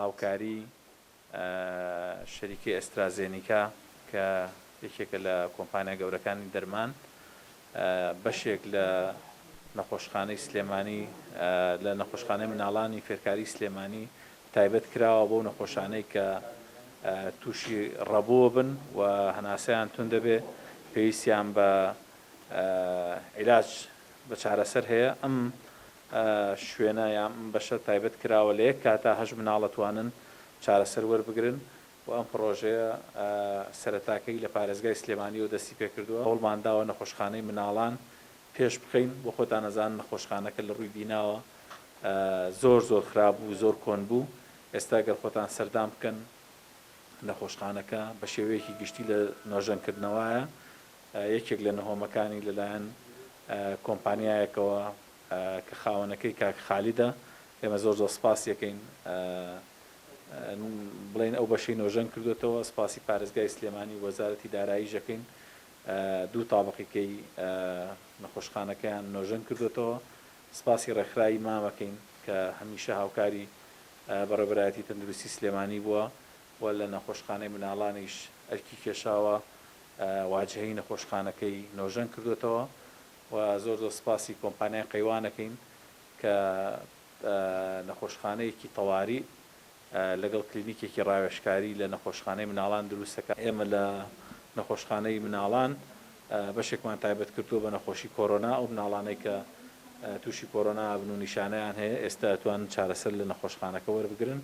هاوکاری شەریکەی ئەسترازێنیکا کە یەکێکە لە کۆمپانیا گەورەکانی دەرمان، بەشێک لە نەخۆشخانەی سلێمانی لە نەخۆشخانەی مناڵانی فێرکاری سلێمانی تایبەت کراوە بەو نەخۆشانەی کە تووشی ڕەبۆ بن و هەناسەیان توند دەبێ پێویستیان بە عیلاج بە چارەسەر هەیە ئەم شوێنە یان ئەم بەشە تایبەت کراوە لە یەک کاتا هەشت مناڵ ئەتوانن چارەسەر وەربگرن و ئەم پڕۆژەیە سەرەتاکەی لە پارێزگای سلێمانیەوە دەستی پێکردووە هەوڵمان داوە نەخۆشخانەی مناڵان پێش بخەین بۆ خۆتان ئەزانن نەخۆشخانەکە لە ڕووی بیناوە زۆر زۆر خراپ بوو زۆر کۆن بوو ئێستا گەر خۆتان سەردان بکەن نەخۆشخانەکە بە شێوەیەکی گشتی لە نۆژەنکردنەوایە یەکێک لە نهۆمەکانی لەلایەن کۆمپانیایەکەوە کە خاوەنەکەی کاک خالیدە ئێمە زۆر زۆر سپاسی ئەکەین بڵێین ئەو بەشەی نۆژەن کردوێتەوە سپاسی پارێزگای سلێمانی و وەزارەتی داراییش ئەکەین دوو تابقیکەی نەخۆشخانەکەیان نۆژەن کردوێتەوە سپاسی ڕێکخراوی مام ئەکەین کە هەمیشە هاوکاری بەڕێوەبەرایەتی تەندروستی سلێمانی بووە و لە نەخۆشخانەی مناڵانیش ئەرکی کێشاوە واجهەی نەخۆشخانەکەی نۆژەن کردوێتەوە و زۆر زۆر سپاسی کۆمپانیای قەیوان ئەکەین کە نەخۆشخانەیەکی تەواری لەگەڵ کلینیکێکی ڕاوێژکاری لە نەخۆشخانەی مناڵان دروست دەکات. ئێمە لە نەخۆشخانەی مناڵان بەشێکمان تایبەت کردووە بە نەخۆشی کۆرۆنا، ئەو مناڵانەی کە تووشی کۆرۆنا ئەبن و نیشانەیان هەیە ئێستا ئەتوانن چارەسەر لە نەخۆشخانەکە وەربگرن.